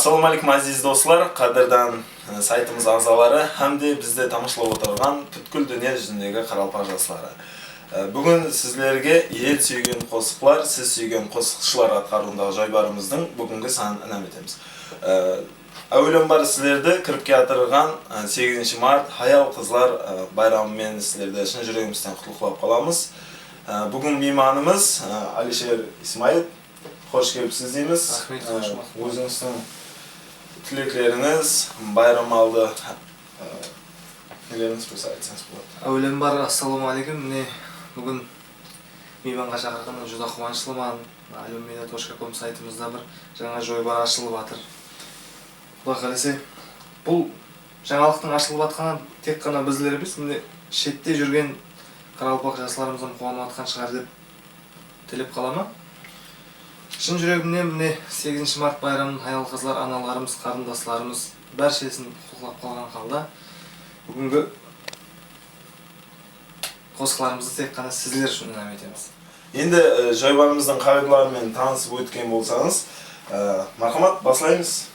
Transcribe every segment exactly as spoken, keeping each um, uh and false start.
Assalawma áleykum, áziz doslar, qádirdan, e, saytımız aǵzaları hám de bizdi tamashalap otırǵan pútkil dúnya júzindegi qaraqalpaq jasları. E, búgin sizlerge El súygen qosıqlar, siz súygen qosıqshılar atqarıwındaǵı joybarımızdıń búgingi sanın inam etemiz. E, Áwelem bar sizlerdi kirip kiyatırǵan, e, segizinshi mart hayal-qızlar, e, bayramı menen sizlerdi shın júregimizden qutlıqlap qalamız. E, búgin miymanımız, e, Alisher Ismail. Xosh kelipsiz deymiz. Raxmet, e, xosh keldińiz. Ózińizdiń tileklerińiz, bayram aldı, e, nelerińiz bolsa aytsańız boladı. Áwelem bar, assalawma áleykum. Mine, búgin miymanǵa shaqırǵanıma júdá quwanıshlıman. Alyonmedia tochka kom saytımızda bir jańa joybar ashılıp atır. Quday qálese, bul jańalıqtıń ashılıp atqanın tek ǵana bizler emes, mine, shette júrgen qaraqalpaq jaslarımız hám quwanıp atqan shıǵar dep tilep qalaman. Shın júregimnen, mine, segizinshi mart bayramın hayal-qızlar, analarımız, qarındaslarımız bárshesin qutlıqlap qalǵan halda, búgingi qosıqlarımızdı tek ǵana sizler ushın inam etemiz. Endi, e, joybarımızdıń qaǵıydaları menen tanısıp ótken bolsańız, e, marhamat, baslaymız.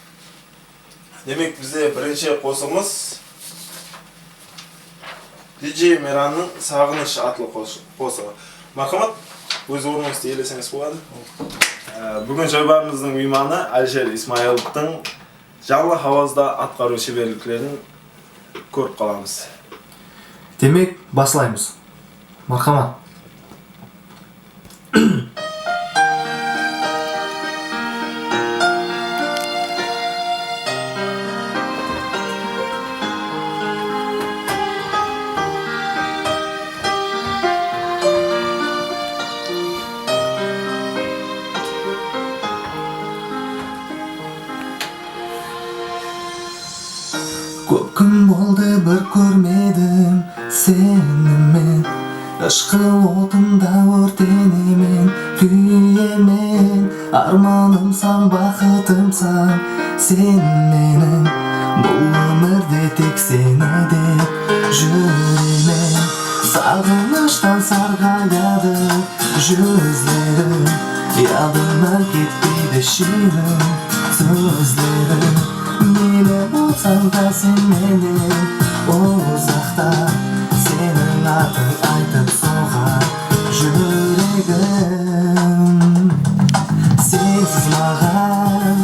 Demek, bizde birinshi qosıǵımız D J Mirannıń Saǵınısh atlı qos-, qosıǵı. Marhamat, óz ornıńızdı iyeleseńiz boladı. E, búgin joybarımızdıń miymanı Alisher Ismailovtıń janlı hawazda atqarıw sheberliklerin kórip qalamız. Demek, baslaymız. Marhamat. Kóp kún boldı bir kórmedim seni men. Ishqı otında órtenemen, kúyemen. Armanımsań, baxıtımsań sen meniń. Bul ómirde tek seni dep júremen. Saǵınıshtan sarǵayadı júzleriń, yadımnan ketpeydi shiyrin sózleriń. Meyli bolsań da sen menen uzaqta, seniń atıń aytıp soǵar júregim. Sensiz maǵan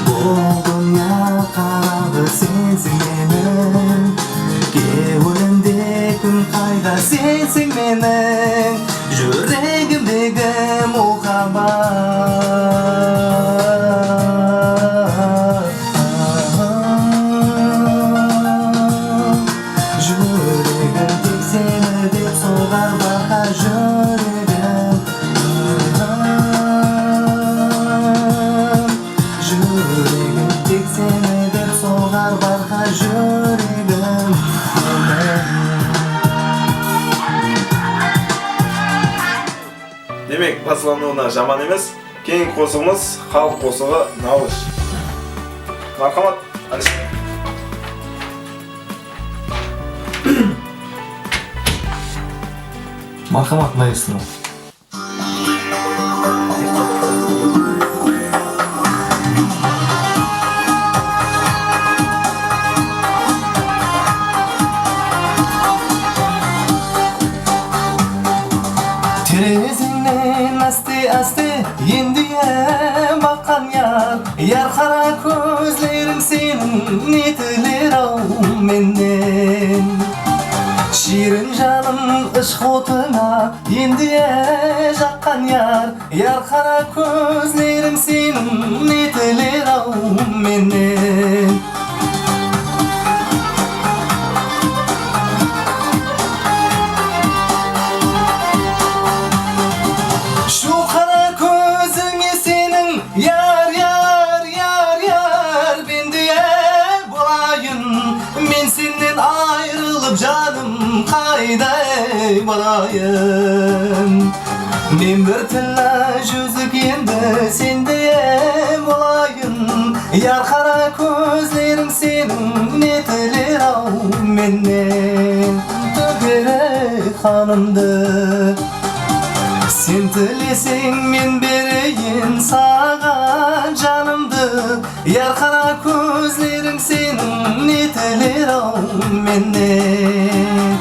bul dúnya qarańǵı, sensiz meniń kewlimde kún qayda, sensiz meniń júregimdegi muhabbat. Júregim tek seni dep soǵar barha júregim. Júregim tek seni dep soǵar barha júregim. Demek, baslanıwına jaman emes. Keyingi qosıǵımız xalıq qosıǵı Nalısh. Marhamat, Alisher. Marhamat, maestro. Terezeńnen áste-áste endiye baqqan yar, yar qara kózleriń seniń ne tiler-aw mennen? Shiyrin janım, ishq otıńa endiye jaqqan yar, yar qara kózleriń seniń ne tiler-aw mennen? Shu qara kózińe seniń yar, yar, yar, yar, bendiye bolayın. Men sennen ayrılıp, janım, qayday barayın? Men bir tilla júzik endi sende bolayın. Yar qara kózleriń seniń ne tiler-aw mennen? Tógere qanımdı sen tileseń, men bereyin saǵan janımdı. Yar qara kózleriń seniń ne tiler-aw mennen.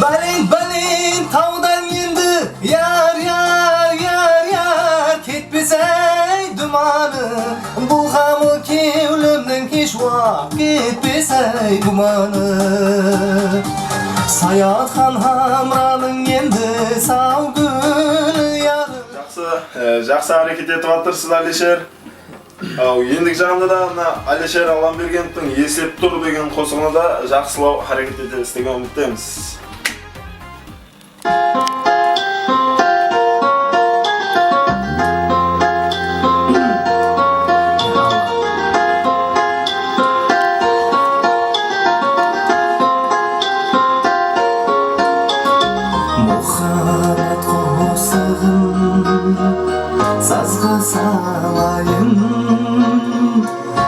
Bálent, bálent tawdan endi yar, yar, yar, yar ketpes-áy dumanı. Bul ǵamı kewlimniń hesh waqıt ketpes-áy gumanı. Sayatxan Hamranıń endi saw gúl yarı. Jaqsı, e, jaqsı háreket etip atırsız, Alisher. Aw, endigi jaǵında da mına Alisher Allambergenovtıń Eslep tur degen qosıǵına da jaqsılaw háreket etesiz degen úmittemiz. Muhabbat qosıǵın sazǵa salayın,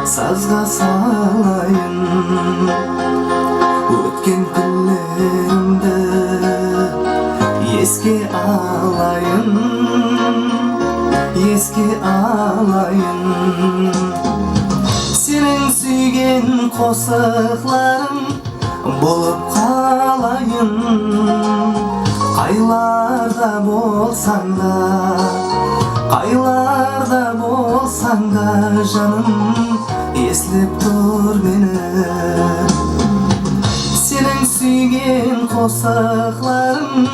sazǵa salayın. Ótken kúnlerimdi eske alayın, eske alayın. Seniń súygen qosıqlarıń bolıp qalayın. Qaylarda bolsań da, qaylarda bolsań da, janım eslep tur meni. Seniń súygen qosıqlarıń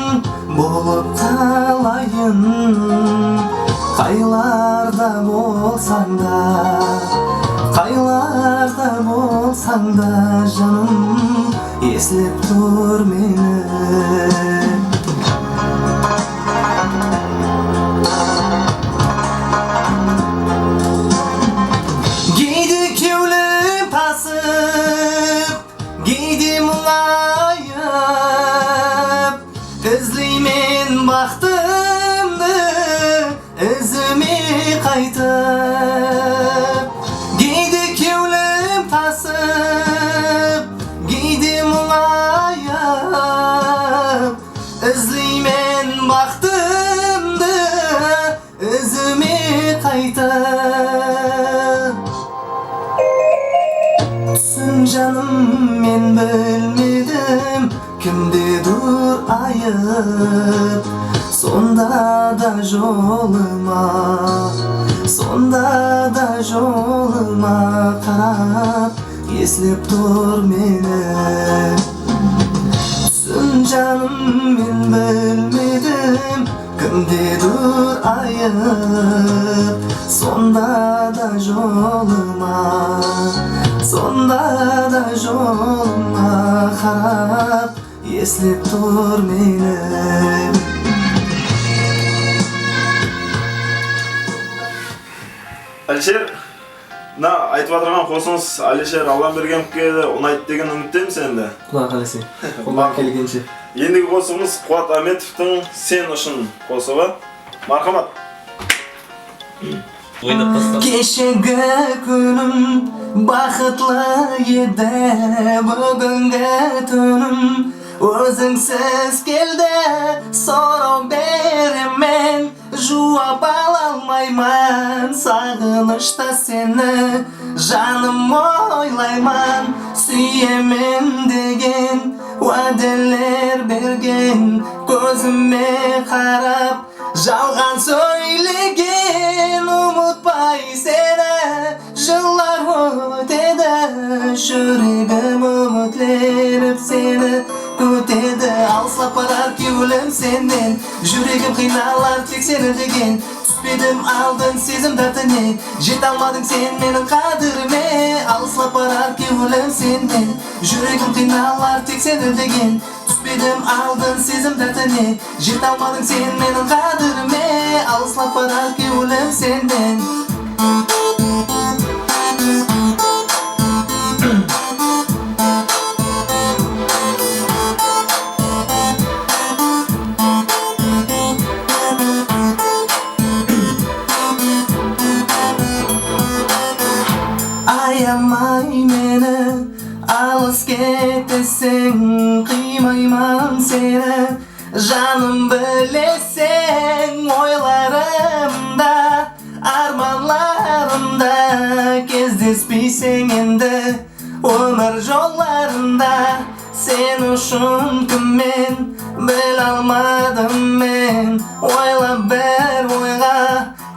bolıp qalayın. Qaylarda bolsań da, qaylarda bolsań da, janım eslep tur meni. Geyde kewlim tasıp, geyde muńayıp, izleymen baxtımdı izime qaytıp. Geyde kewlim tasıp, geyde muńayıp, izleymen baxtımdı izime qaytıp. Túsin, janım, men bilmedim, kimdedur ayıp. Sonda da jolıma, sonda da jolıma qarap, eslep tur meni. Túsin, janım, men bilmedim, kimdedur ayıp. Sonda da jolıma, sonda da jolıma qarap, eslep tur meni. Alisher, mına aytıp atırǵan qosıǵıńız Alisher Allambergenovke de unaydı degen úmittemiz endi. Quday qálese, qoldan kelgenshe. Endigi qosıǵımız Quwat Ámetovtıń Sen ushın qosıǵı. Marhamat. Oynap tasta. Keshegi kúnim baxıtlı edi, búgingi túnim ózińsiz keldi. Soraw beremen, juwap ala almayman. Saǵınıshta seni, janım, oylayman. Súyemen degen wádeler bergen, kózime qarap jalǵan sóylegen, umıtpay seni. Jıllar ótedi, júregim úmitlenip seni kútedi. Alıslap barar kewlim sennen, júregim qıynalar tek seni degen. Túspedim aldın sezim dártine, jete almadıń sen meniń qádirime. Alıslap barar kewlim sennen, júregim qıynalar tek seni degen. Túspedim aldın sezim dártine, jete almadıń sen meniń qádirime. Alıslap barar kewlim sennen. Ayamay meni, alıs keteseń, qıymayman seni. Janım, bileseń, oylarımda, armanlarımda. Gezdespiyseń endi ómir jollarında, sen ushın kimmen, bilalmadım men, oylap bir oyǵa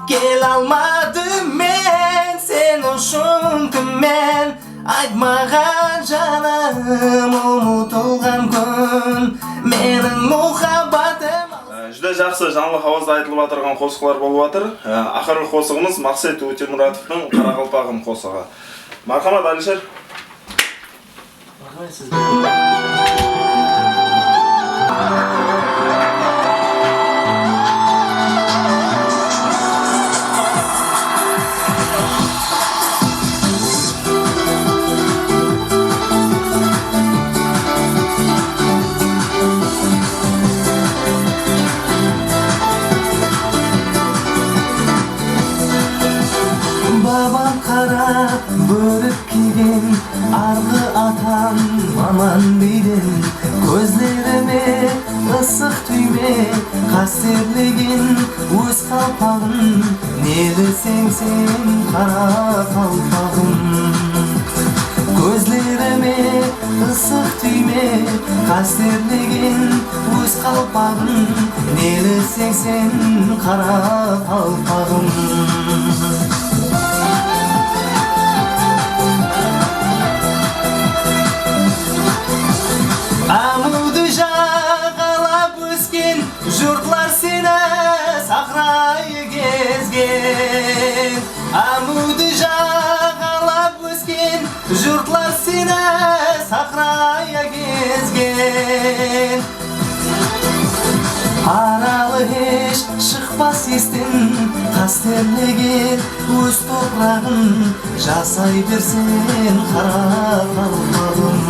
kelalmadım men, sen ushın kimmen, aytmaǵan janım, umıtılǵan kún, meniń muhabbatım. Á, júdá jaqsı, janlı hawazda aytılıp atırǵan qosıqlar bolıp atır. Á, aqırǵı qosıǵımız Maqset Ótemuratovtıń Qaraqalpaǵım qosıǵı. Marhamat, Alisher. Raxmet sizge. Babam qara bórik kiygen, arǵı atam aman deydi. Kózlerime ıssıq túyme, qásterlegen óz qalpaǵım, neliseń sen, qara qalpaǵım. Kózlerime ıssıq túyme, qásterlegen óz qalpaǵım, neliseń sen, qara qalpaǵım. Ámiwdi jaǵalap ósken jurtlar seni saqrayı gezgen. Ámiwdi jaǵalap ósken jurtlar seni saqrayı gezgen. Aralı hesh shıqpas estin, qásterlegen óz topıraǵın jasay berseń, qara qalpaǵım.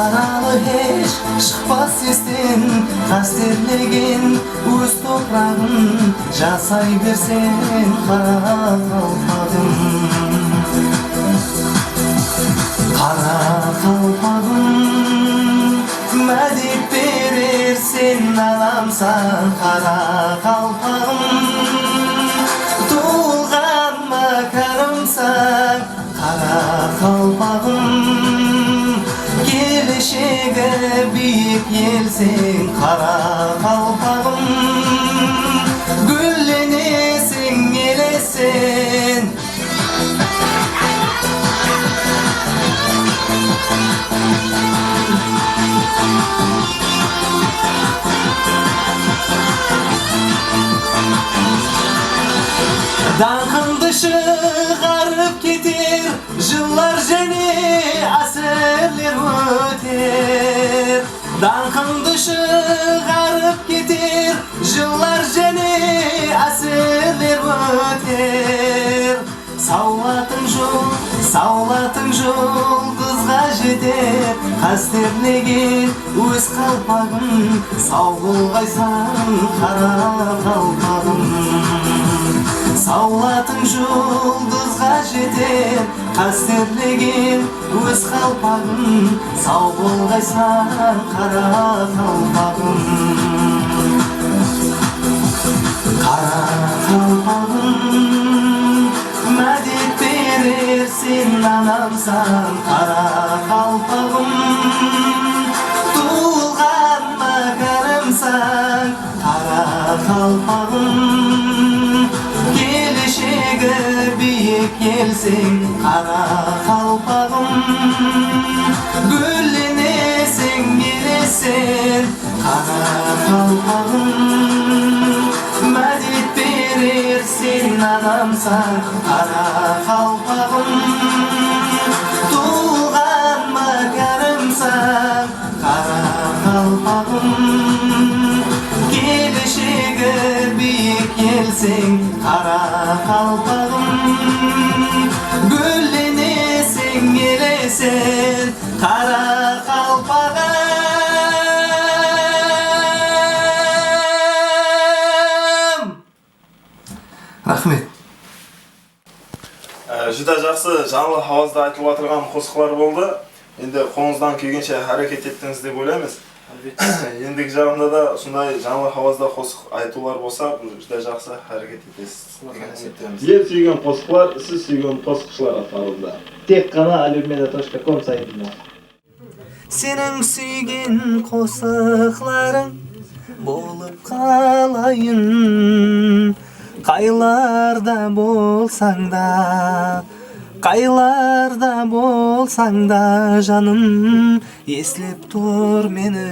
Aralı hesh shıqpas estin, qásterlegen óz topıraǵın jasay berseń, qara qalpaǵım. Qara qalpaǵım, mádet berer sen anamsań, qara qalpaǵım, tuwılǵan mákanımsań. Qara qalpaǵım, keleshegi biyik elseń, qara qalpaǵım, gúlleneseń, eleseń. Dańqıńdı shıǵarıp keter jıllar, jáne ásirler óter. Dańqıńdı shıǵarıp keter jıllar, jáne ásirler óter. Sawlatıń jul-, sawlatıń juldızǵa jeter, qásterlegen óz qalpaǵım, saw bolǵaysań, qara qalpaǵım. Sawlatıń juldızǵa jeter, qásterlegen óz qalpaǵım, saw bolǵaysań, qara qalpaǵım. Qara qalpaǵım, mádet berer sen anamsań, qara qalpaǵım, tuwılǵan mákanımsań, qara qalpaǵım, keleshegi biyik elseń, qara qalpaǵım, gúlleneseń, eleseń. Qara qalpaǵım, mádet berer sen anamsań, qara qalpaǵım, tuwılǵan mákanımsań, qara qalpaǵım, keleshegi biyik elseń, qara qalpaǵım, gúlleneseń, eleseń. Qara qalpaǵım! Raxmet. Á, júdá jaqsı, janlı hawazda aytılıp atırǵan qosıqlar boldı. Endi qolıńızdan kelgenshe háreket ettińiz dep oylaymız. Endigi jaǵında da usınday jańlı hawazda qosıq aytıwlar bolsa, júdá jaqsı háreket etesiz degen úmittemiz. Sizler súygen qosıqlar, siz súygen qosıqshılar atqarıldı. Tek ǵana alermeda tochka kom saytında. Seniń súygen qosıqlarıń bolıp qalayın. Qaylarda bolsań da, qaylarda bolsań da, janım eslep tur meni.